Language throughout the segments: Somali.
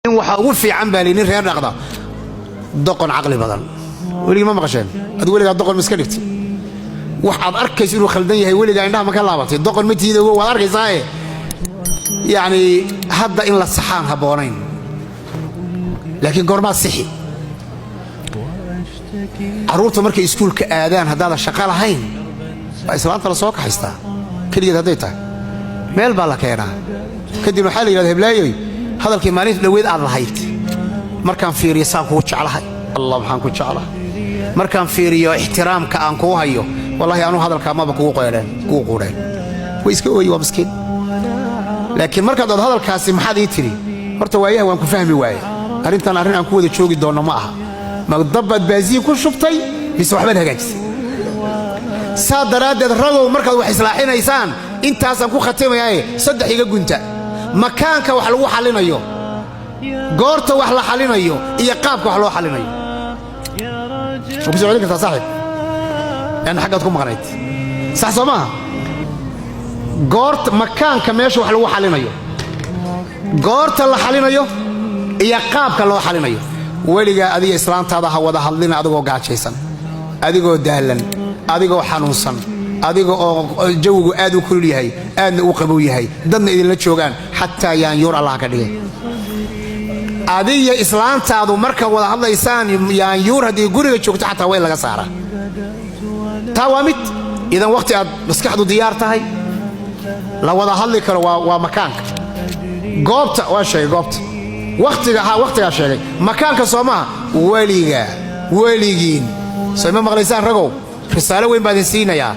Nin waxaa ugu fiican baa li nin reer dhaqda doqon caqli badan. Weligii ma maqasheen? Adu weligaa doqon ma iska dhigtay? Wax aad arkayso inuu khaldan yahay weligaa indhaha ma ka laabatay? Doqon ma tiida, ogo waad arkaysaaye. Yacni hadda in la saxaan habboonayn, laakiin goormaad sixi? Carruurta markay iskuulka aadaan, haddaadan shaqo lahayn, waa islaanta la soo kaxaystaa. Keligeed hadday tahay, meel baa la keenaa. Kadib waxaa la yidhahda: "Heblaayoy, hadalkii maalinta dhoweed aad lahayd markaan fiiriyo, saan kuu jeclahay, Allah maxaan ku jeclahay, markaan fiiriyo ixtiraamka aan kuu hayo, wallahi anuu hadalkaa maba kugu qeedheen, kugu quudheen." Way iska ooyi, waa miskiin. Laakiin markaad od hadalkaasi maxaad ii tidhi? Horta waayaha waan ku fahmi waaye. Arrintan arrin aan ku wada joogi doonno ma aha. Ma dabbaad baasiin ku shubtay mise waxbaad hagaajisay? Saa daraaddeed, ragow, markaad wax islaaxinaysaan, intaasaan ku khatimayaaye, saddex iga gunta: makaanka wax lagu xallinayo, goorta wax la xallinayo iyo qaabka wax loo xallinayo. Ma ku soo celin kartaa, saaxiib? Leanna xaggaad ku maqnayd, sax soo maaha? Goorta, makaanka, meesha wax lagu xallinayo, goorta la xallinayo iyo qaabka loo xallinayo. Weligaa adiga islaantaada ha wada hadlina adigoo gaajaysan, adigoo daalan, adigoo xanuunsan, adiga oo jawigu aad u kulul yahay, aadna u qabow yahay, dadna idinla joogaan, xataa yaanyuur Allah ka dhigay. Adiga islaantaadu marka wada hadlaysaan, yaanyuur haddii guriga joogto xataa waa in laga saaraa. Taa waa mid. Idan wakhti aad maskaxdu diyaar tahay la wada hadli karo waa makaanka. Goobta waa sheegay, goobta wakhtiga ha wakhtigaa sheegay, makaanka soo maaha. Weligaa, weligiin soo ima maqlaysaan, ragow? Risaalo weyn baa idin siinayaa.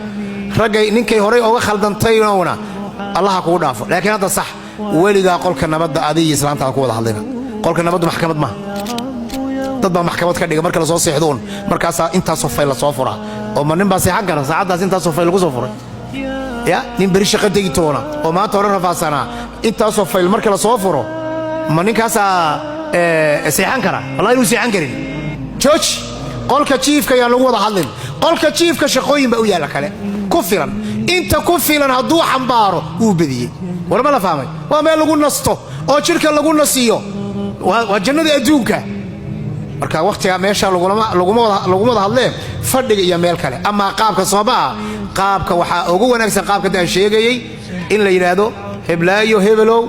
Raggay ninkay horay oga khaldantayowna, Allaha kugu dhaafo, laakiin hadda sax. Weligaa qolka nabadda adiga islaantaada ku wada hadlina. Qolka nabaddu maxkamad maaha. Dad baa maxkamad ka dhiga marka lasoo seexduun, markaasaa intaasoo fayl la soo furaa. Oo ma nin baa seexan kara saacaddaas intaasoo fayl lagu soo furay? Ya nin beri shaqo tegi toona oo maanta hore rafaadsanaa, intaasoo fayl marka la soo furo, ma ninkaasaa seexan kara? Wallahi inuu seexan karin. Jooji qolka jiifka, yaan lagu wada hadlin qolka jiifka. Shaqooyin baa u yaalla kale ku filan. Inta ku filan hadduu xambaaro, wuu bediyey. War ma la fahmay? Waa meel lagu nasto oo jidhka lagu nasiyo, waa jannada adduunka. Marka wakhtiga meesha laguma wada hadlee, fadhiga iyo meel kale. Amaa qaabka soomaa, qaabka waxaa ugu wanaagsan qaabka aan sheegayey, in la yidhaahdo: "Heblaayo, hebelow,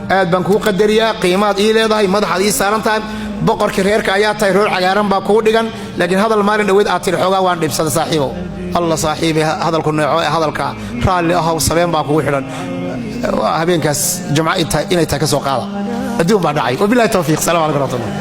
aad baan kuu qadariyaa, qiimaad ii leedahay, madaxaad ii saaran tahay, boqorkii reerka ayaa tahay, roor cagaaran baa kuu dhigan, laakiin hadal maalin dhoweed aad tidhi xoogaa waan dhibsada, saaxiibow. Alla saaxiibay, hadalku neeco ee hadalka raalli ahow, sabeen baa kugu xidhan." Habeenkaas jumco inay tahay ka soo qaada, adduun baa dhacay. Wabillahi tawfiiq. Salam alaikum raxmatullah.